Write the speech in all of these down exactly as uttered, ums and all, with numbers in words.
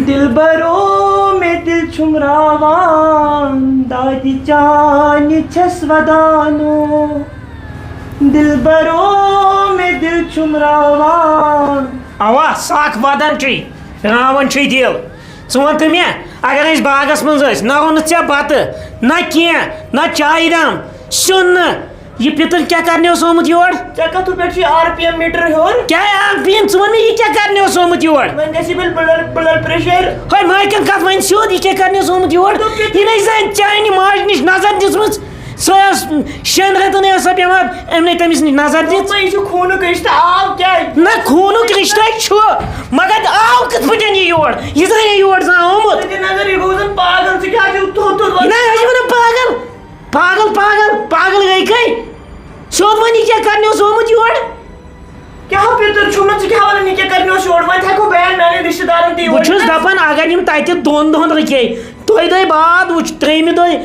دلبرو، مےٚ دِل چھُم راوان، دادِ چانہِ چھَس ودانو۔ دلبرو، مےٚ دِل چھُم راوان۔ اوا، سکھ ودان چھُے، راوان چھُے دِل۔ ژٕ وَن تہٕ مےٚ، اگر أسۍ باغس منٛز ٲسۍ، نہ اوٚنُتھ ژےٚ بتہٕ، نہ کینٛہہ، نہ چایہِ دام، سیُن نہٕ، یہِ پِتٕر کیٛاہ کرنہِ اوس آمُت یور؟ ژےٚ کتھٕ پٮ۪ٹھ چھُ آر پی ایم میٖٹر ہیوٚر؟ کیٛاہ آر پی ایم؟ ژٕ وَن مےٚ، یہِ کیٛاہ کرنہِ اوس آمُت یور؟ وۄنۍ گژھِ بِل بٕلڈ، بٕلڈ پریشر۔ ہے، مالکن کتھ وَنہِ سیوٚد، یہِ کیٛاہ کرنہِ اوس آمُت یور؟ دوٚپ یہِ یہِ نَے زَن چانہِ ماجہِ نِش نظر دِژمٕژ۔ سۄ ٲس شٮ۪ن رٮ۪تن ٲس سۄ بٮ۪مار، أمۍ نَے تٔمِس نِش نظر دِژ۔ دوٚپمَے، یہِ چھُ خوٗنُک رِشتہٕ، آو کیٛازِ؟ نہ، خوٗنُک رِشتَے چھُ، مگر آو کِتھ پٲٹھۍ یہِ یور؟ یہِ زَن یہِ یور زَن آمُت۔ ژٕ دِ نظر، یہِ گوٚو زَن پاگل، ژٕ کیٛازِ چھُکھ تھوٚد تھوٚد وَنان؟ نہ، یہِ چھِ وَنان پاگل۔ پاگل، پاگل، پاگل گٔے کٔہۍ؟ سیوٚد وَن، یہِ کیٛاہ کرنہِ اوس آمُت یور؟ کیٛاہ پِتُر چھُم نہٕ، ژٕ کیٛاہ وَنان، یہِ کیٛاہ کرنہِ اوس یور؟ وۄنۍ تھاوکھ بہٕ بیان میٛانٮ۪ن رِشتہٕ دارَن تہِ یور۔ بہٕ چھُس دَپان، اگر یِم تَتہِ دۄن دۄہَن رُکے، دۄیہِ دۄہہِ بعد وٕچھ، ترٛیٚیِمہِ دۄہہِ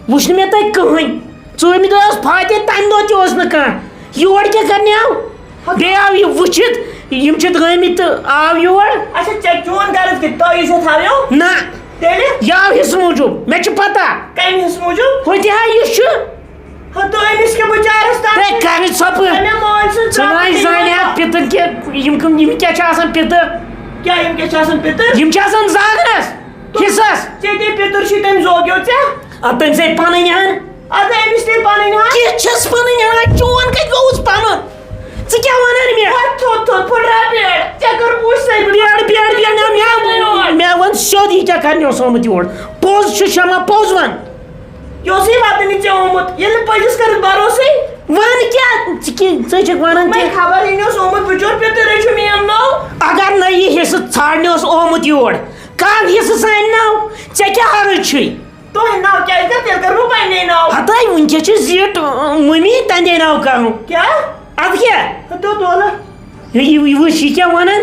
وٕچھ نہٕ مےٚ تَتہِ کٕہٕنۍ۔ ژوٗرمہِ دۄہہِ اوس فاتح، تَمہِ دۄہ تہِ اوس نہٕ کانٛہہ۔ یور کیٛاہ کرنہِ آو؟ بیٚیہِ آو یہِ وٕچھِتھ، یِم چھِ درٛٲمٕتۍ تہٕ آو یور۔ اچھا، ژےٚ چون غرض کہِ تۄہہِ یُس یَتھ ہاویو؟ نہ۔ تیٚلہِ؟ یہِ آو حِصہٕ موٗجوٗب، مےٚ چھِ پتہ۔ کَمہِ حِصہٕ موٗجوٗب؟ ہُہ تہِ ہا یُس چھُ۔ ہتو أمِس کیٛاہ بِچارَس تَتھ ہے، چھِ؟ کَرِ ژھۄپہٕ۔ مےٚ مٲلۍ سٕنٛز ژٕ نہ ژاپہٕ زانہِ دِوان۔ اَتھ پِتٕر کہِ یِم کٕم، یِم کیٛاہ چھِ آسان پِتٕر؟ کیٛاہ یِم کیٛاہ چھِ آسان پِتٕر؟ یِم چھِ آسان زاگرَس، تُل، حِصَس۔ ژےٚ تہِ پِتٕر چھُے تٔمۍ زوگیو ژےٚ۔ اَدٕ تٔمۍ سٕے پَنٕنۍ ہَن۔ اَدٕ أمِس تہِ پَنٕنۍ ہَن۔ کِژھ چھَس پَنٕنۍ ہَن؟ چون کَتہِ گوٚوُس پَنُن؟ ژٕ کیٛاہ وَنان مےٚ؟ وۄتھ تھوٚد تھوٚد، پھُٹراو پیڑ۔ ژےٚ کٔر پوٗژھ سۭتۍ بہٕ مےٚ، مےٚ، مےٚ، مےٚ وَن سیوٚد، یہِ کیٛاہ کَرنہِ اوس آمُت یور؟ پوٚز چھُ شمع، پوٚز وَن۔ یہِ اوسُے وَتنہِ ژےٚ آمُت، ییٚلہِ نہٕ پٔزِس کٔرٕتھ بروسٕے۔ وَن کیٛاہ؟ ژٕ کہِ-، ژٕ چھَکھ وَنان مےٚ کہِ خبر، یہِ اوس آمُت بِچور پِتُر، یہِ چھُ میون نوٚو۔ اگر نہٕ یہِ حصہٕ ژھانٛڈنہِ اوس آمُت یور، کَر حصہٕ سانہِ ناو؟ ژےٚ کیٛاہ عرض چھُے؟ تُہٕنٛدۍ ناو کیٛازِ کَرٕ؟ تیٚلہِ کَرٕ بہٕ پنٛنے ناو۔ ہَتٲے، وٕنکٮ۪س چھِ زیٖٹھ، اۭں، مٔمی تَندے ناو کَرُن۔ کیٛاہ؟ اَدٕ کیٛاہ؟ ہَتو تولہٕ۔ یہِ، یہِ، یہِ وٕچھ، یہِ کیٛاہ وَنان؟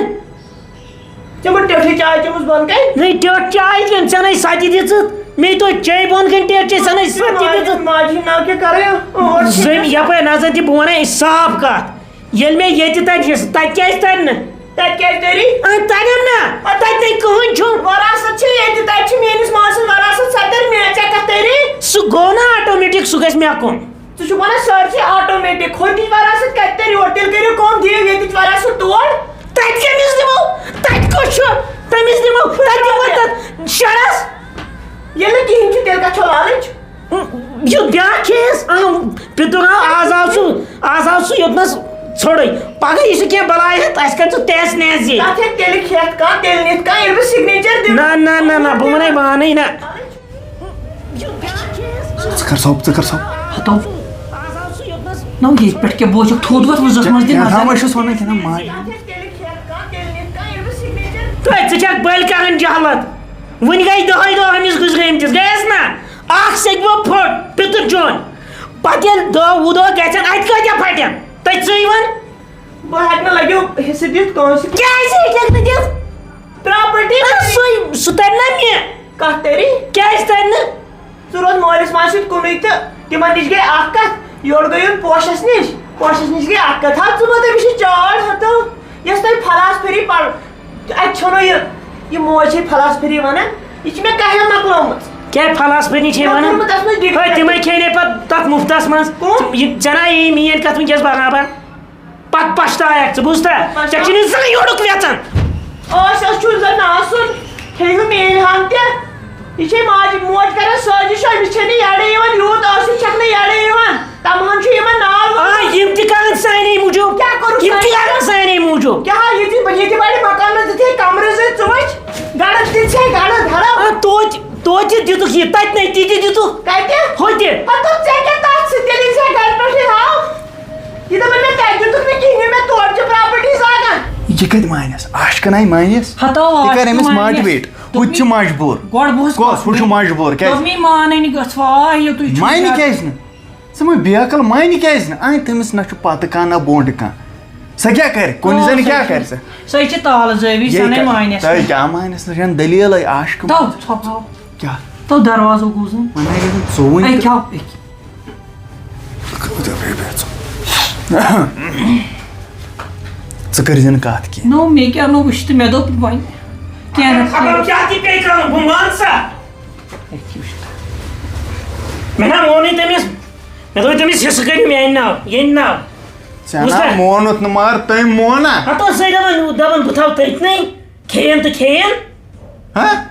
ژےٚ ما ٹٮ۪ٹھٕے چاے چٔمٕژ بۄن کَنہِ؟ نَے، ٹٮ۪ٹھ چاے کیٛاہ؟ ژےٚ نَے سۄ تہِ دِژٕتھ۔ مےٚ توٚت چاے بۄن کَنہِ ٹٮ۪ٹھ چاے، ژےٚ نَے سۄ تہِ ماجہِ، دِژٕتھ۔ ماجہِ ہُنٛد ناو کیٛاہ کَرے؟ اور چھِ زٔمۍ یَپٲرۍ نَظر دِ، بہٕ وَنَے صاف کَتھ۔ ییٚلہِ مےٚ ییٚتہِ تَتہِ حِصہٕ، تَتہِ کیٛازِ تَرِ نہٕ؟ تَتہِ کیٛازِ تَری؟ اَ، تَرٮ۪م نا؟ تَتہِ نَے کٕہٕنۍ چھُنہٕ۔ وراثت چھِ ییٚتہِ، تَتہِ چھِ میٛٲنِس مٲلۍ سٕنٛز وراثت، سۄ تَرِ مےٚ، ژےٚ کَتھ تَری؟ سُہ گوٚو نا آٹومیٹِک، سُہ گژھِ مےٚ کُن۔ ژٕ چھُکھ وَنان سٲرسٕے آٹومیٹِک، ہُتِچ وراثت کَتہِ تَرِ یورٕ؟ تیٚلہِ کٔرِو کٲم، دِیِو ییٚتِچ وراثت تور۔ تَتہِ کٔمِس دِمو؟ تَتہِ کُس چھُ؟ تٔمِس دِمو، تَتہِ دِمو تَتھ شَرَس۔ ییٚلہِ نہٕ کِہیٖنۍ چھُ، تیٚلہِ کَتھ چھو لالٕچ؟ یُتھ بیٛاکھ کیس، اۭں، پِتُر آو، آز آو سُہ، آز آو سُہ یوٚتنَس ژھوٚرُے۔ پَگاہ یی سُہ کینٛہہ بَلاے ہٮ۪تھ، اَسہِ کَتہِ سُہ تحس نحس یی۔ تَتھ ہیٚکہِ تیٚلہِ کھٮ۪تھ کانٛہہ، تیٚلہِ نِتھ کانٛہہ، ییٚلہِ بہٕ سِگنیچَر دِمہٕ۔ نہ، نہ، نہ، نہ، بہٕ وَنَے پانَے نہ۔ ژٕ کر سا، ژٕ کر سا۔ ہتو۔ نو، ییٚتہِ پٮ۪ٹھ کیٛاہ بوزُکھ تھوٚد وۄتھ وٕزَس منٛز تہِ کیٛاہ نظر۔ تام چھُس وَنان، کیٛاہ نام ماے۔ تۄہہِ ژٕ چھَکھ بٔلۍ کران جہلت۔ وٕنہِ گٔے دَہَے دۄہ أمِس گُزریمتِس، گٔیَس نہ؟ اَکھ سیٚکہِ بہٕ پھوٚٹ، پِتُر چون۔ پَتہٕ ییٚلہِ دَہ وُہ دۄہ گژھن، اَتہِ کۭتیٛاہ پھٹن؟ تُہۍ ژٕے وَن۔ بہٕ ہٮ۪کہٕ نہٕ لَگیو حصہٕ دِتھ کٲنٛسہِ۔ کیٛازِ ہیٚکہِ نہٕ دِتھ؟ پراپرٹی۔ نہ، سُے، سُہ تَرِ نہ مےٚ۔ کَتھ تَری؟ کیٛازِ تَرِ نہٕ؟ ژٕ روز مٲلِس ماجہِ سۭتۍ کُنُے تہٕ تِمَن نِش گٔے اَکھ کَتھ، یورٕ گٔے یُن پوشَس نِش، پوشَس نِش گٔے اَکھ کَتھ۔ ہا، ژٕ وَن تٔمِس یہِ چاڑ ہَتو، یۄس تۄہہِ فلاسفری پَر-، اَتہِ چھَنہٕ یہِ، یہِ موج چھے فلاسفری وَنان، یہِ چھِ مےٚ کَہہِ مۄکلٲومٕژ۔ کیٛاہ فلاسفری چھے مےٚ وَنان؟ کوٚرمُت اَتھ منٛز ڈگری۔ ہے، تِمَے کھیٚنے پَتہٕ تَتھ مُفتَس منٛز۔ کُم؟ یہِ ژےٚ نا یی میٛٲنۍ کَتھ وٕنکیٚس برابر؟ پَتہٕ پَشتاوکھ ژٕ، بوٗزتھا؟ پَتہٕ ژےٚ چھُے نہٕ زانٛہہ یورُک وٮ۪ژان۔ ٲسۍ، أسۍ چھُ زَن آسُن، کھیٚیِو میٛٲنۍ ہَن تہِ۔ یہِ چھے ماجہِ، موج کَران سٲزِش، أمِس چھے نہٕ یَڈٕے یِوان، یوٗت ٲسِتھ چھَکھ نہٕ یَڈٕے یِوان۔ تَمہَن چھُ یِمَن نال آ، ووٚنمُت۔ یِم تہِ کَرَن سانے موٗجوٗب۔ کیٛاہ کوٚرُکھ یِم تہِ سانے؟ کَرَن سانے موٗجوٗب۔ کیٛاہ، ییٚتہِ، ییٚتہِ بَڑِ مَکانَس دِتھ ہے کَمرٕ زٕ ژٕ وٕچھ۔ گَرَس دِتھ چھے گَرَس دَرَو۔ آ، توتہِ، توتہِ دِتُکھ یہِ، تَتہِ نَے تہِ تہِ دِتُکھ۔ کَتہِ؟ ہُتہِ۔ ہَتو ژےٚ کیٛاہ تَتھ سۭتۍ؟ تیٚلہِ یی ژےٚ گَرِ پٮ۪ٹھٕے ہاو۔ یہِ دَپان مےٚ تَتہِ دِتُکھ نہٕ کِہیٖنۍ، مےٚ تورٕ چھِ پراپرٹی زاگان۔ یہِ کَتہِ مانٮ۪س؟ عاشقَن آیہِ مانٮ۪س؟ ہَتو یہِ کَرِ عاشقَن أمِس مانٮ۪س۔ ماٹِویٹ۔ ہُہ تہِ چھُ مجبوٗر۔ گۄڈٕ بوز کۄس؟ کَتھ۔ ہُہ چھُ مجبوٗر۔ کیٛازِ؟ دوٚپمَے مانَے نہٕ گژھِ، واے یوتُے چھُ مانہِ زیادٕ۔ کیٛازِ نہٕ؟ ژٕ مہٕ بیقل، مانہِ کیٛازِ نہٕ؟ آے تٔمِس نہ چھُ پَتہٕ کانٛہہ نہ بونٛڈٕ کانٛہہ۔ سۄ کیٛاہ کَرِ؟ کُنہِ آ، زَنہِ سۄ کیٛاہ چھِ، کَرِ سۄ؟ سۄ چھِ تالہٕ زٲوِج، یے سۄ نَے کَرِ۔ مانٮ۪س تۄہہِ نہٕ۔ کیٛاہ مانٮ۪س نہٕ؟ چھَنہٕ دٔلیٖلَے عاشقہٕ۔ تو ژھۄپہٕ ہاو۔ کیٛاہ؟ تو دروازو گوٗزُن۔ وۄنۍ ہا گژھِ ژوٗنٛٹھۍ اے تہٕ کھیٚو، اے کھیٚو۔ ژٕ کٔرۍ زِ نہٕ کَتھ کینٛہہ۔ نو، مےٚ کیٛاہ نو وٕچھ تہٕ مےٚ دوٚپ وۄنۍ۔ کینٛہہ نہٕ۔ خبر کیٛاہ تہِ پیٚیہِ کَرُن، بہٕ مانہٕ سا۔ مےٚ نا ووٚنُے تٔمِس، مےٚ دوٚپ تٔمِس، حصہٕ کٔرِو میٛانہِ ناو، ییٚمہِ ناو۔ ژےٚ بوٗزتھا؟ نا مونُتھ نہٕ، مگر تٔمۍ مون نا۔ ہتو سۭتۍ دَپان، دَپان، بہٕ تھاوٕ تٔتنٕے، کھیٚیَن تہٕ کھیٚیَن۔ ہہ؟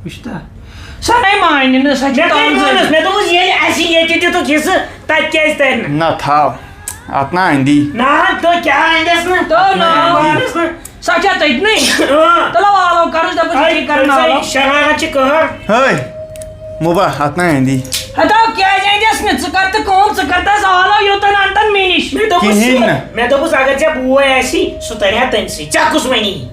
وٕچھتا؟ سۄ نَے مانہِ نہٕ، سۄ چھِ مےٚ کَتہِ تنٛزٕے۔ مٲنٕس؟ مےٚ دوٚپُس، ییٚلہِ اَسہِ ییٚتہِ دِتُکھ حصہٕ، تَتہِ کیٛازِ تَرِ نہٕ؟ نہ تھاو، اَتھ نا اَندی۔ نہ، تہٕ کیٛاہ اَندٮ۪س نہٕ؟ تو نہ۔ اَندٮ۪س نہٕ۔ سۄ چھےٚ تٔتنٕے۔ اۭں۔ تَلو آلو کَرُس، دَپُس، یہِ اَے، چھِ کَرُن آلو۔ ژٕ شرارت چھِ کٕہر۔ ہے، مُبا، اَتھ نا اَندی۔ ہَتاو، کیٛازِ اَندٮ۪س نہٕ؟ ژٕ کَر تہٕ کٲم، ژٕ کَر تَس آلو یوٚتَن اَنتَن مےٚ نِش۔ مےٚ دوٚپُس، کِہیٖنۍ نہٕ۔ مےٚ دوٚپُس، اگر ژےٚ بوے آسی، سُہ تَرِ ہا تٔمۍ سٕے۔ ژےٚ کُس وَنی؟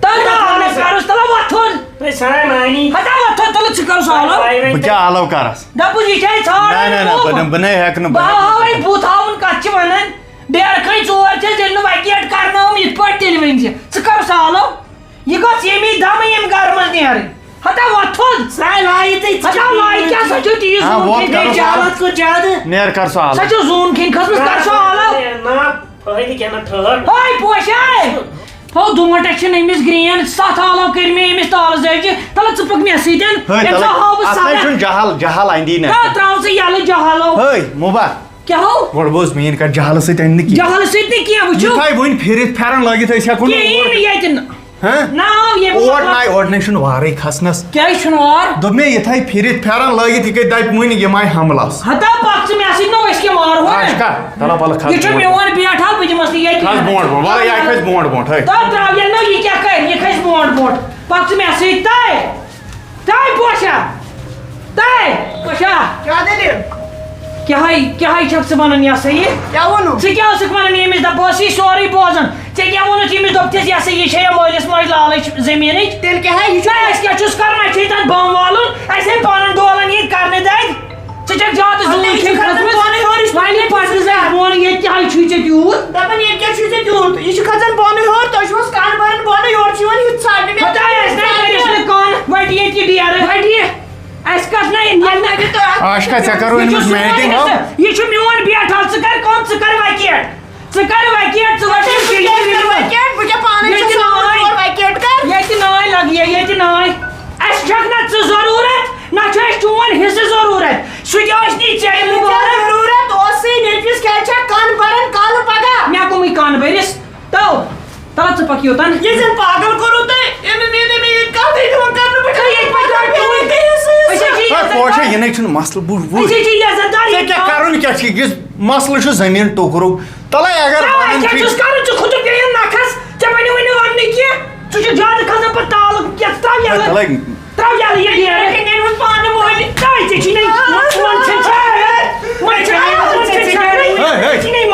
تَلہٕ تَلہٕ آلو وَنہِ کَرُس، تَلہٕ وۄتھُن۔ تۄہہِ سارے مانی۔ ہَتاو وۄتھُن، تَلہٕ ژٕ کَر سُہ آلو۔ وۄنۍ بہٕ کیٛاہ آلو کَرَس؟ دَپُس، یہِ چھےٚ ژھانٛڈان نہ، نہ، نہ، بہٕ بوٗ۔ نہٕ، بہٕ نہٕ ہٮ۪کہٕ نہٕ، بہٕ بہٕ ہٮ۪کہٕ نہٕ۔ ہاوَے بُتھ ہاوُن کَتھ چھِ وَنان۔ ڈیرٕ کھٔنٛڈۍ ژور چھَس، ییٚلہِ نہٕ وَکیٹ کَرنٲوٕم، یِتھ پٲٹھۍ تیٚلہِ ؤنۍ زِ۔ ژٕ کَر سُہ آلو۔ یہِ گوٚژھ ییٚمی دَمہٕ ییٚمہِ گَرٕ منٛز نیرٕنۍ۔ ہَتاو وۄتھُن۔ سُہ آے لایہِ تہٕ ژٕ ہَتاو لایہِ کیٛاہ، سۄ چھِ تیٖژ ہاں، زوٗن ووت کھیٚنۍ کَرُن کھیٚنۍ۔ سالَس۔ جہالت کُن زیادٕ۔ نیر کر سُہ آلو۔ سۄ چھِ زوٗن کھیٚنۍ کھٔژمٕژ، کر سُہ آلو۔ نہ، فٲیدٕ کیٛاہ نہ ٹھٔہر۔ ہاے پوشاے! ہو دُمَٹھ چھِنہٕ أمِس گرٛین، سَتھ آلو کٔرۍ مےٚ أمِس تالہٕ زٲوجہِ، تَلہٕ ژٕ پَکھ مےٚ سۭتۍ، ہے، أمۍ تَلہٕ سا ہاو بہٕ اَتھ نَے سَزا۔ چھُنہٕ جہل، جہل اَندی نہ۔ تَلہٕ ترٛاو ژٕ یَلہٕ جہلو۔ ہے، مُبا۔ کیٛاہ ہو؟ گۄڈٕ بوز میٛٲنۍ کَتھ، جہلہٕ سۭتۍ اَندِ نہٕ کِہیٖنۍ۔ جہلہٕ سۭتۍ نہٕ کینٛہہ، وٕچھِو۔ یہِ تھایہِ وٕنہِ پھِرِتھ پھٮ۪رَن لٲگِتھ، أسۍ ہٮ۪کو نہٕ کِہیٖنۍ اور نہٕ ییٚتہِ نہٕ۔ ہہ؟ نہ، ییٚمہِ اور وقتہٕ ناے، اور ناے چھُنہٕ وارٕے کھسنس۔ کیٛازِ چھُنہٕ وار؟ دوٚپ مےٚ، یِتھَے پھِرِتھ پھٮ۪رن لٲگِتھ، یہِ گٔے دَپہِ وٕنہِ یِمے حملس۔ ہتا پکھ ژٕ مےٚ سۭتۍ، نہ أسۍ کیٛاہ مارہون؟ آشکا، تَلہ پَلہٕ کھس یہِ چھُ بۄن۔ میون بیٹھا، بہٕ دِمس نہٕ ییٚتہِ۔ کھس برونٛٹھ برونٛٹھ، وَلہٕ یہِ کھسہِ برونٛٹھ برونٛٹھ، ہے۔ تَتھ درٛاو یہِ نہ، یہِ کیٛاہ کَرِ؟ یہِ کھسہِ برونٛٹھ برونٛٹھ۔ پکھ ژٕ مےٚ سۭتۍ، تَے۔ تَے پوشا، تَے پوشا۔ کیٛاہ دٔلیٖل؟ کیٛاہ ہَے، کیٛاہ ہَے چھَکھ ژٕ وَنان، یہِ ہسا یہِ؟ کیٛاہ ووٚنُم؟ ژٕ کیٛاہ ٲسٕکھ وَنان ییٚمِس؟ دَپ، بہٕ ٲسٕے سورُے بوزان۔ ژےٚ کیٛاہ ووٚنُتھ ییٚمِس؟ دوٚپتھَس، یہِ ہسا یہِ چھےٚ یا مٲلِس ماجہِ لالٕچ زٔمیٖنٕچ۔ تیٚلہِ کیٛاہ ہا؟ یہِ چھُ نہ، اَسہِ کیٛاہ چھُس کَرُن؟ اَسہِ چھِ تَتھ بم والُن، اَسہِ ہے پانَن ڈولَن ییٚتہِ کَرنہِ دَگہِ۔ ژٕ چھَکھ زیادٕ اَدٕ زوٗن یہِ چھُ کھیٚنۍ کھَسان کھٔژمٕژ۔ بۄنٕے ہیوٚر، یہِ چھُ وۄنۍ یہِ پَتہٕ زَنہِ بۄن، ییٚتہِ کیٛاہ ہَے چھُے ژےٚ تیوٗت؟ دَپان، ییٚتہِ کیٛاہ چھُے ژےٚ تیوٗت؟ یہِ چھُ کھَسان بۄنٕے ہیوٚر، تۄہہِ چھُو حظ کَن بَران بۄنٕے، یورٕ چھُ یِوان یُتھ ژَٹنہِ۔ مےٚ خۄدایَس نَے کٔرِس نہٕ کَن، وَٹہِ ییٚتہِ ڈیرٕ، وَٹہِ یہِ۔ اَسہِ کَتھ نَے، ییٚلہِ نَے تۄہہِ آشکا، ژےٚ کَرو یہِ چھُ أمِس سون میٹِنٛگ، ہو؟ حِصہٕ، یہِ چھُ میون بیٹھل، ژٕ کَر کٲم، ژٕ کَر وَکیٹ۔ ژٕ کَر وَکیٹ، ژٕ وَکیٹ، ژٕ کَر وَکیٹ، بہٕ کیٛاہ پانَے ییٚتہِ چھَس ناے۔ وَکیٹ کَر۔ ییٚتہِ ناے لَگہِ، ییٚتہِ ناے۔ اَسہِ چھَکھ نہ ژٕ ضروٗرت، نہ چھُ اَسہِ چون حِصہٕ ضروٗرت۔ سُہ تہِ اوس نہٕ ژےٚ مُبارک۔ ضروٗرت اوسٕے، نیٚچوِس کیٛازِ چھَکھ کَن بَران کَلہٕ پَگاہ؟ مےٚ کٕمٕے کَن بٔرِس؟ تو، تَلہٕ ژٕ پَکھ یوٚتَن۔ یہِ زَن پاگل کوٚروٕ تۄہہِ، أمۍ، أمۍ، أمۍ، أمۍ، أمۍ، ییٚتہِ کَتھ ہیٚکہِ وۄنۍ کَرنہٕ بہٕ؟ تُہۍ ییٚتہِ پَتہٕ چھُو ٹوٗرۍ تہِ حِصہٕ، حِصہٕ۔ أسۍ حظ چھِ ہے، یَژھان پوشا، یہِ نَے چھُنہٕ مسلہٕ، بوٗز، بوٗز۔ أسۍ حظ چھِ یَژھان تۄہہِ ژےٚ کیٛاہ کَرُن کیٛاہ چھُے؟ یُس مسلہٕ چھُ زٔمیٖن ٹُکرُک، تَلَے اگر ترٛاو، وَنان کیٛاہ چھُے۔ چھُس کَرُن؟ ژٕ کھوٚتُکھ بیٚیہِ نَکھَس، ژےٚ بَنیووُے نہٕ وَننٕے کینٛہہ۔ ژٕ چھُکھ زیادٕ کھسان پَتہٕ تالہٕ، کیٛاہ ژٕ ترٛاو یَلہٕ۔ تَلَے۔ ترٛاو یَلہٕ یہِ ڈیرٕ۔ یہِ نیرِ وۄنۍ پانہٕ مٔلۍ۔ ترٛاو، ژےٚ چھی نہٕ، وۄنۍ، وۄنۍ چھَے ژےٚ، وۄنۍ چھَے، وۄنۍ چھَے، ہے، ہے، وۄنۍ چھَے ژےٚ۔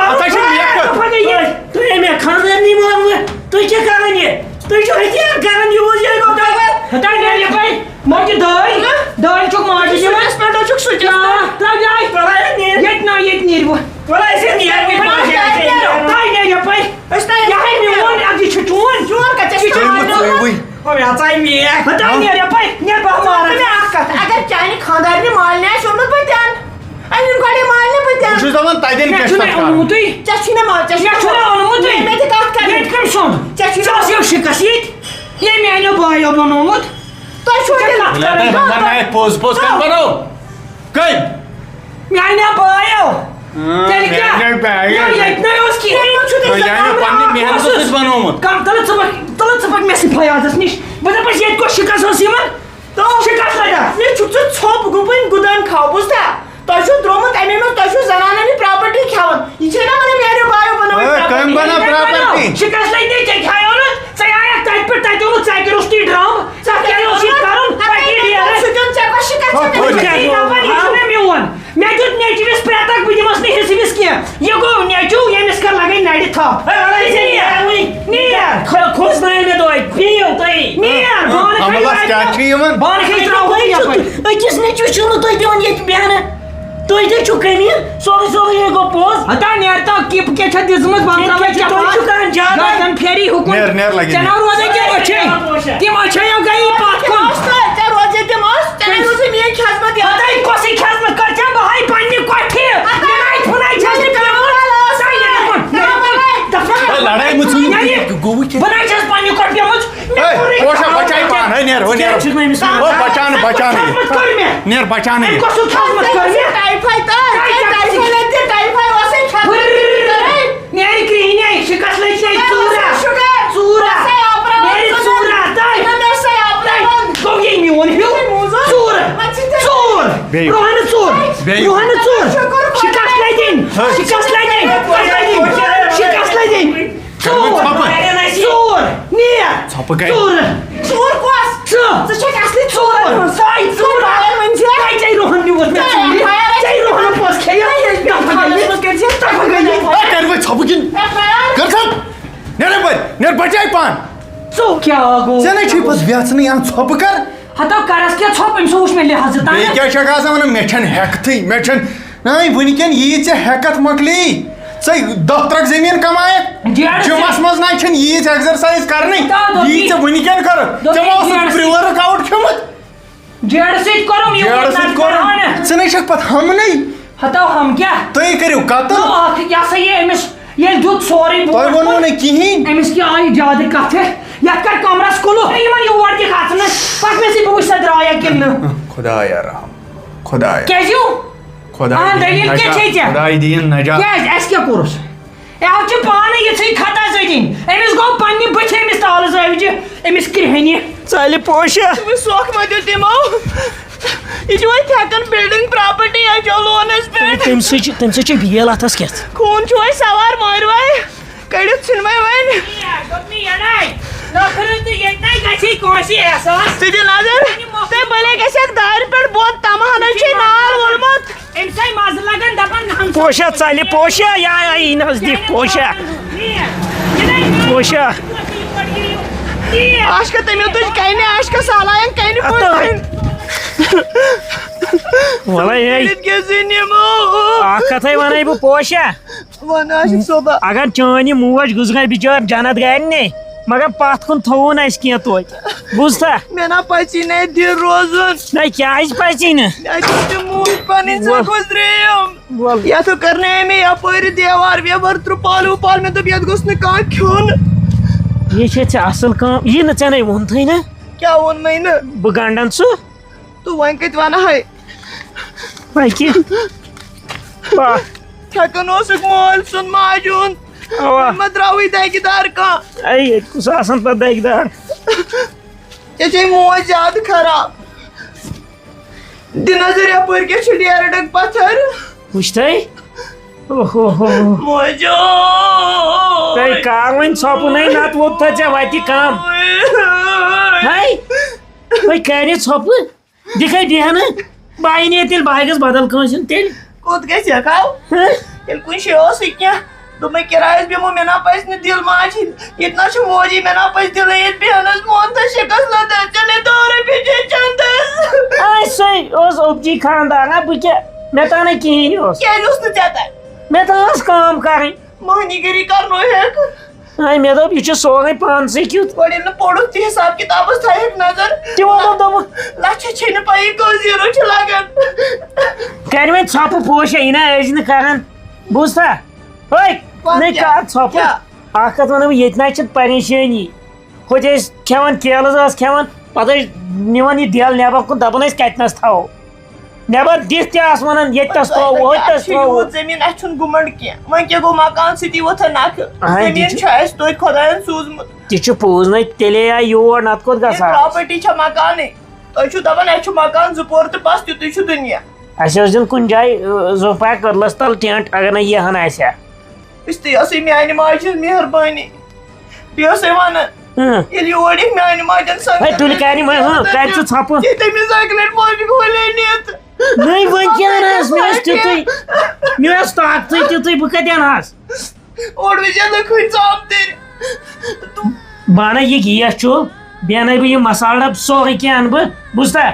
اَتھ ہا چھِ میکھٕ۔ پَگاہ یہِ۔ تُہۍ ہے مےٚ خانٛدارنی مانوٕ، تُہۍ کیٛاہ کَران یہِ؟ تُہۍ چھِو ہتھیار کَران یوٗز، یہِ گوٚو تۄہہِ۔ ہتا نیرِ یَپٲرۍ، ماجہِ دٲے، ہہ؟ دٲے چھُکھ ماجہِ دِوان۔ سُچَس پٮ۪ٹھ حظ چھُکھ سُچَس آ، پٮ۪ٹھ۔ ترٛاو یَلہٕ۔ ترٛاو یَلہٕ، نیرِ۔ ییٚتہِ نا، ییٚتہِ نیرِ وۄنۍ۔ وَلہٕ أسۍ ہے نیرو یہِ پانہٕ۔ تۄہہِ نیرِ یَپٲرۍ۔ أسۍ تۄہہِ یہِ ہے میون، اَدٕ یہِ چھُ چون۔ چون کَتہِ چھُ؟ ژےٚ چھُ چون۔ او، مےٚ ژاے میکھ۔ ہتا ہہ؟ نیرِ یَپٲرۍ، نیرِ بہٕ ہا مارَن۔ مےٚ اَکھ کَتھ، اگر چانہِ خانٛدارنہِ مالنہِ آسہِ اوٚنمُت، بہٕ تہِ اَنہٕ۔ أنِن گۄڈَے مالنہِ بہٕ تہِ بہٕ اَنہٕ۔ چھُس دَپان، تَتٮ۪ن مےٚ کیٛاہ چھُ چھُ نہٕ تَتھ کَرُن؟ اوٚنمُتُے۔ ژےٚ چھُے نہ مال، ژےٚ چھُے مےٚ نہ چھُ نہ مال۔ اوٚنمُتُے۔ مےٚ تہِ کَتھ کَرٕنۍ۔ ییٚتہِ کٔمۍ سُنٛد؟ ژےٚ چھُے ژےٚ نہ ٲس یہِ شِکَس ییٚتہِ۔ ییٚمۍ میٛانیو بایو بنوومُت۔ تۄہہِ چھُو ژےٚ تیٚلہِ کَتھ وَلہٕ کَرٕنۍ؟ تۄہہِ وَنان ہے پوٚز، پوٚز کَتہِ بَنوو؟ کٔمۍ؟ میٛانیو بایو۔ اۭں، تیٚلہِ کیٛاہ؟ میٛانیو بایو۔ نہ، ییٚتہِ نَے اوس کِہیٖنۍ۔ تۄہہِ چھُو تیٚلہِ ہاں، یہِ آیو زَبان پننہِ محنتہٕ اوسُس۔ سۭتۍ بنوومُت۔ کَم، تَلہٕ ژٕ پَکھ، تَلہٕ ژٕ پَکھ مےٚ سۭتۍ فیاضَس نِش۔ بہٕ دَپَس، ییٚتہِ کۄس شِکَس ٲس یِوان؟ تو شِکَس لَگان۔ مےٚ چھُکھ ژٕ ژھوٚپ گُپٕنۍ گُدان کھاو، بوٗزتھا؟ تۄہہِ چھُو درٛامُت اَمے منٛز، تۄہہِ چھُو زنانَن یہِ property کھٮ۪وان۔ یہِ چھے نہ وَنان میٛانیو بایو بَنٲوِتھ ہے، property؟ کٔمۍ بَنٲو property؟ شِکَس لَگہِ نہٕ، ژےٚ کھیٛایو نہٕ، ژےٚ آیَکھ تَتہِ پٮ۪ٹھ، تَتہِ اوٚنُتھ ژَکہِ روٚستُے ڈرٛام، ژےٚ کیٛاہ اوس یہِ کَرُن؟ ہَتَے پَکہِ ڈیرٕ۔ سُہ دیُن ژےٚ کۄس شِکَس ہَتھ چھےٚ؟ پٲٹھۍ۔ ژےٚ یی دَپان، یہِ چھُنہ میون۔ مےٚ دیُت نیٚچوِس پرٛٮ۪تَکھ، بہٕ دِمَس نہٕ حِصہٕ وِس کینٛہہ۔ یہِ گوٚو نیٚچوٗ، ییٚمِس کَر لَگَے نَرِ تھَپھ۔ ہے، وَلہٕ ہے، ژےٚ نیرُے۔ نیر۔ خۄ-، کھوژنٲیِو مےٚ دۄہَے، بِہِو تُہۍ۔ نیر، بانہٕ کھَے عملَس کیٛاہ چھُ یِوان؟ بانہٕ کھَے ترٛاوو یَپٲرۍ۔ أکِس نیٚچوِس چھُو نہٕ تُہۍ دِوان ییٚتہِ بیٚہنہٕ۔ تُہۍ تہِ چھُو کٔمیٖن، سورُے، سورُے یے گوٚو پوٚز۔ ہتا نیر تہٕ کِپ کیٛاہ چھےٚ دِژمٕژ؟ بانہٕ ترٛاوو کِپ چھِ، تُہۍ چھِو کَران زیادٕ۔ گردن پھیری ہُکُن۔ نیر، نیر لَگہِ۔ ژےٚ نہ روزے ژےٚ أچھے۔ تِم أچھے یِم گٔیی پَتھ کُن۔ ژےٚ روزے تِم ٲس، ژےٚ نہ روزے میٛٲنۍ خدمت یاد۔ ہتا کۄسٕے خدمت کٔر ژےٚ؟ بہٕ ہاے پننہِ کۄٹھِ۔ مےٚ نَے پھُنَے چھَس نہٕ پیوٚمُت۔ ژَے نیر کُن، نیر کُن۔ دَپان ہے، لڑٲے مہٕ ژھٕنِو۔ یعنی یہِ گوٚوُے کیٛاہ؟ بہٕ نَے چھَس پننہِ کۄٹھِ پیوٚمُت۔ مےٚ ہے، کوٚرُے پوشا، بچاے۔ کیٛاہ چھُکھ نہٕ أمِس وَنان؟ او، بچاونہٕ، بچاونہٕ یہِ۔ خدمت کٔر مےٚ۔ نیر، بچاونہٕ أمۍ یہِ۔ کۄس سُہ خدمت کٔر مےٚ؟ ٹایفاید، ٹایفاید، ٹایفاید، ٹایفاید اوسُے کھٮ۪تھ۔ نیرِ کرٛہِنۍ، شِکَس لٔج، شِکَس، ژوٗرا۔ شُگر۔ ژوٗرا۔ اوسَے آپراوُن۔ نیرِ ژوٗرا، تَے۔ مےٚ اوسَے آپراوُن۔ تَے۔ گوٚو یہِ میون ہیوٗ۔ موٗزوٗر۔ ژوٗر۔ وۄنۍ چھِ تیٚلہِ ژوٗر۔ بیٚیہِ۔ روہنہٕ ژوٗر۔ بیٚیہِ۔ روہنہٕ ژوٗر۔ شُکُر خۄدایَس۔ شِکَس لَگِن۔ ہہ۔ شِکَس لَگِن۔ شِکَس لَگِن۔ شِکَس لَگِن۔ ژوٗر۔ ژھۄپہٕ۔ ژوٗر۔ نیر۔ ژھۄپہٕ کَتہِ؟ ژوٗر۔ ژوٗر کۄس؟ ژٕ۔ ژٕ چھَکھ اصلی ژوٗر۔ ژوٗر۔ سۄے ژوٗر۔ ژوٗر۔ ژےٚ روہن نیوٗتھ مےٚ ژوٗرِ۔ ژےٚ روہن پوٚژھ کھیٚیہِ۔ ژےٚ پھَکھ گٔیہِ۔ ژےٚ پھَکھ گٔیہِ۔ ہے، کَرِ وۄنۍ ژھۄپہٕ کِنہٕ؟ کر ژھۄپ۔ نیر اَپٲرۍ۔ نیر بچاے پان۔ ژٕ کیٛاہ گوٚو؟ ژےٚ نَے چھُے پَتہٕ وٮ۪ژنٕے، اَن ژھۄپہٕ کر۔ ہتو کرس کیٛاہ ژھۄپ؟ أمۍ سُہ وٕچھ مےٚ لحاظہٕ تام۔ بیٚیہِ کیٛاہ چھَکھ آسان وَنان؟ مےٚ چھَنہٕ ہٮ۪کتھٕے، مےٚ چھَنہٕ نہ، وٕنکٮ۪ن یی ژےٚ ہٮ۪کتھ مۄکلی۔ ژےٚ دفترک زٔمیٖن کمایکھ۔ ڈیڑھ جِمس منٛز نہ چھَنہٕ ییٖژ exercise کرنٕے، خۄدا دوٚپی۔ یی ژےٚ وٕنکٮ۪ن کٔرٕتھ۔ دوٚپی ژےٚ ما اوسُکھ ڈیڑھ pre-workout کھیوٚمُت؟ ڈیڑھ سۭتۍ کوٚرُم یوٗت ڈیڑھ سۭتۍ نتہٕ کوٚرُم۔ کرہا نہٕ۔ ژٕ نَے چھَکھ پتہٕ ہمنٕے۔ ہتو ہم کیٛاہ؟ تُہۍ کٔرِو قتل۔ تہٕ اکھ، یہِ ہسا یہِ أمِس ییٚلہِ دیُت سورُے بوٗٹھ تۄہہِ ووٚنوُ ووٚٹھ۔ نہٕ کِہیٖنۍ۔ أمِس کیٛاہ آیہِ زیادٕ کتھٕ؟ یتھ کر کمرس کُلُف۔ یِمن یور تہِ کھژنہٕ۔ پتہٕ مےٚ سۭتۍ بہٕ وٕچھِ سا درٛایا کِنہٕ نہٕ۔ خۄدایا رحم۔ خۄدایا۔ کیٛازِ یِو؟ خۄداے اہن، دٔلیٖل کیٛاہ نجات، چھے ژےٚ؟ خۄداے دِیِن نجات۔ کیٛازِ؟ اَسہِ کیٛاہ کوٚرُس؟ یہِ حظ چھِ پانہٕ یِژھٕے خطا زٔدِنۍ۔ أمِس گوٚو پنٛنہِ بٕتھِ أمِس تالہٕ زٲوجہِ، أمِس کرٛیٚہنہِ۔ ژَلہِ پوشہ۔ تٔمِس سۄکھ ما دیُت تِمو؟ یہِ چھُ وۄنۍ تھٮ۪کان building property اَتھ چھُ loanس پٮ۪ٹھ۔ تٔمۍ سۭتۍ چھِ، تٔمۍ سۭتۍ چھِ بیل اَتھَس کٮ۪تھ۔ خوٗن چھُ وۄنۍ سوار مٲرۍ وۄنۍ۔ کٔڑِتھ ژھٕنۍ وۄنۍ وۄنۍ۔ دوٚپمَے یَڑاے، نٔخرٕ تہٕ ییٚتہِ نَے گژھی کٲنٛسہِ احساس۔ ژٕ دِ نظر، تٔمۍ بَلے گژھٮ۪کھ دارِ پٮ۪ٹھ بۄن، تَمہَن چھُے نال ووٚلمُت۔ أمۍ سٕے مَزٕ لَگان دَپان ہمسایہِ پوشہ ژَلہِ، پوشہ، یا، یا، یی نزدیٖک، پوشہ۔ پوشہ۔ عاشقہ تٔمۍ تُج کَنہِ، عاشقہ سالایَن کَنہِ پوشہِ۔ وَلَے ہے۔ کٔرِتھ کیٛاہ زِ نِمو؟ اَکھ کَتھَے وَنَے بہٕ، پوشہ۔ وَن عاشق صٲبہ۔ اگر چٲنۍ یہِ موج گُزرے بِچٲر جنت گارِ نے، مگر پتھ کُن تھووُن اَسہِ کینٛہہ توتہِ۔ بوٗزتھا؟ مےٚ نا پَژی نے دِل روزُن۔ نہ، کیٛازِ پَژی نہٕ؟ مےٚ چھِ تِم موٗدۍ پَنٕنۍ سۄ وَ-، گُزریٚیَم۔ وَل۔ یَتھ کٔر نے مےٚ یَپٲرۍ دیوار ویوار ترٛپال وُپال، مےٚ دوٚپ یَتھ گوٚژھ نہٕ کانٛہہ کھیوٚن۔ یہِ چھےٚ ژےٚ اَصٕل کٲم، یہِ نہٕ ژےٚ نے ووٚنتھٕے نہ۔ کیٛاہ ووٚن مےٚ نہٕ؟ بہٕ گنٛڈَن سُہ۔ تہٕ وۄنۍ کَتہِ وَنہٕ ہاے؟ وۄنۍ کیٛاہ؟ پا-، تھٮ۪کان اوسُکھ مٲلۍ سُنٛد ماجہِ ہُنٛد۔ اَوا۔ وۄنۍ ما درٛاوٕے دَگہِ دار کانٛہہ؟ اَے، ییٚتہِ کُس آسان پَتہٕ دَگہِ دار؟ ژےٚ چھے موج زیادٕ خراب۔ دِ نظر یَپٲرۍ کیٛاہ چھُ ڈیرٕ ڈَگ پَتھر۔ وٕچھ تَے۔ اوہ ہو ہو۔ موجو۔ تَے کر وۄنۍ ژھۄپہٕ نَے، نَتہٕ ووٚتھا ژےٚ وَتہِ کَم۔ ہَے، وۄنۍ کَرِ ژھۄپہٕ۔ دِکھَے بیٚہنہٕ، بہٕ اَنہِ یہِ تیٚلہِ، بہٕ ہا گژھٕ بدل کٲنٛسہِ ہُنٛد تیٚلہِ۔ کوٚت گژھِ ہا کھاو؟ ہہ؟ ییٚلہِ کُنہِ جایہِ اوسُے کینٛہہ، دوٚپمَے کِرایَس بیٚہمو، مےٚ نا پَزِ نہٕ دِل ماجہِ ہِنٛدۍ۔ ییٚتہِ نا چھُ موجی، مےٚ نا پَزِ دِلٕے ییٚتہِ بیٚہنَس۔ مون تہٕ شِکَس لَدَن، ژےٚ لے دورٕ بِجے چَندَس۔ آے سُے اوس اوٚبجی خانٛدار، نہ بہٕ کیٛاہ، مےٚ تَو نہٕ کِہیٖنۍ اوس۔ کیٛازِ اوس نہٕ ژےٚ تَتہِ؟ مےٚ تَو ٲس کٲم کَرٕنۍ۔ مٔہنی گٔری کَرنو ہیٚکھ۔ اے، مےٚ دوٚپ، یہِ چھُ سورُے پانسٕے کیُتھ۔ گۄڈٕ ییٚلہِ نہٕ پوٚرُتھ تہِ حِساب کِتابَس تھایَکھ نظر۔ تِمو دوٚپ، دوٚپُکھ، لَچھَس چھے نہٕ پَیی کٔژ زیٖرو چھِ لَگان۔ کَرِ وۄنۍ ژھۄپہٕ پوشہ، یہِ نہ ٲسۍ نہٕ کَران۔ بوٗزتھا؟ ہے، وَن نَے کیٛاہ؟ کَر ژھۄپہٕ۔ کیٛاہ؟ اَکھ کَتھ وَنہٕ بہٕ، ییٚتہِ نہ چھِ پریشٲنی۔ ہوٚتہِ ٲسۍ کھٮ۪وان، کیلہٕ زٕ ٲسۍ کھٮ۪وان، پَتہٕ ٲسۍ نِوان یہِ دٮ۪ل نٮ۪بر کُن، دَپان ٲسۍ، کَتہِ نَس تھاوو؟ نٮ۪بر دِتھ تہِ آس وَنان، ییٚتہِ تَس ترٛاوو، ہوٚتہِ تَس اَسہِ چھُ ترٛاوو۔ یوٗت زٔمیٖن، اَسہِ چھُنہٕ گُمنڈ کینٛہہ۔ وۄنۍ کیٛاہ گوٚو، مکان سۭتی ووت ہے نَکھٕ؟ اَہَن، تہِ زٔمیٖن چھُ چھُ اَسہِ توتہِ خۄدایَن سوٗزمُت۔ تہِ چھُ پوٚز، نَے تیٚلے آے یور، نَتہٕ کوٚت یہِ گژھٕ ہا أسۍ؟ پراپرٹی چھےٚ مکانٕے۔ تُہۍ چھِو دَپان، اَسہِ چھُ مکان زٕ پور تہٕ بَس، تیُتُے چھُ دُنیا۔ اَسہِ اوس دیُن کُنہِ جایہِ، ٲ، زوفا کٔدلَس تَل ٹٮ۪نٛٹ، اگر نَے یِہَن آسہِ ہا۔ یُس تہِ ٲسٕے میٛانہِ ماجہِ ہٕنٛز مہربٲنی۔ بیٚیہِ ٲسٕے وَنان، اۭں۔ ییٚلہِ یور یِکھ میٛانہِ ماجہِ ہُنٛد ہے، سنگت تُلہِ کَرِ وۄنۍ، ہُہ، کَرِ ژٕ ژھۄپہٕ۔ یہِ تٔمِس اَکہِ لَٹہِ ماجہِ گولے نِتھ۔ نٔے وۄنۍ کیٛاہ نہ حظ، مےٚ اوس تیُتُے، مےٚ اوس طاقتٕے تیُتُے، بہٕ کَتہِ اَنہٕ حظ؟ اورٕ وٕچھ لٔکھٕنۍ ژاپتٕرۍ۔ بہٕ اَنَے یہِ گیس چوٗلہٕ، بیٚیہِ اَنَے بہٕ یہِ مصالہٕ ڈَبہٕ، سورُے کینٛہہ اَنہٕ بہٕ، بوٗزتھا؟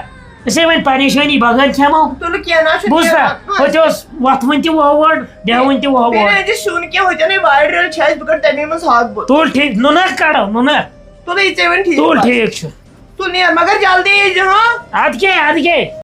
أسے وۄنۍ پریشٲنی بغٲر کھٮ۪مو۔ تُلہٕ کینٛہہ نہ چھُ، بوٗزتھا؟ کینٛہہ نہ۔ ہوٚتہِ اوس وۄتھوٕنۍ تہِ وۄہوٲڑ، بیٚہوٕنۍ تہِ وۄہوٲڑ۔ بیٚیہِ نہ حظ چھُ سیُن کینٛہہ، ہوٚتٮ۪ن ہے وارِ رٔلۍ چھِ اَسہِ، بہٕ کَڑٕ تَمے منٛز ہاکھ بوٚد۔ تُل ٹھیٖک، نُنَکھ کَڑو، نُنَکھ۔ تُلٕے ژےٚ وۄنۍ ٹھیٖک تُل باسہِ۔ ٹھیٖک چھُ۔ تُل نیر، مگر جلدی یی زِ، ہاں؟ اَدٕ کیٛاہ، اَدٕ کیٛاہ؟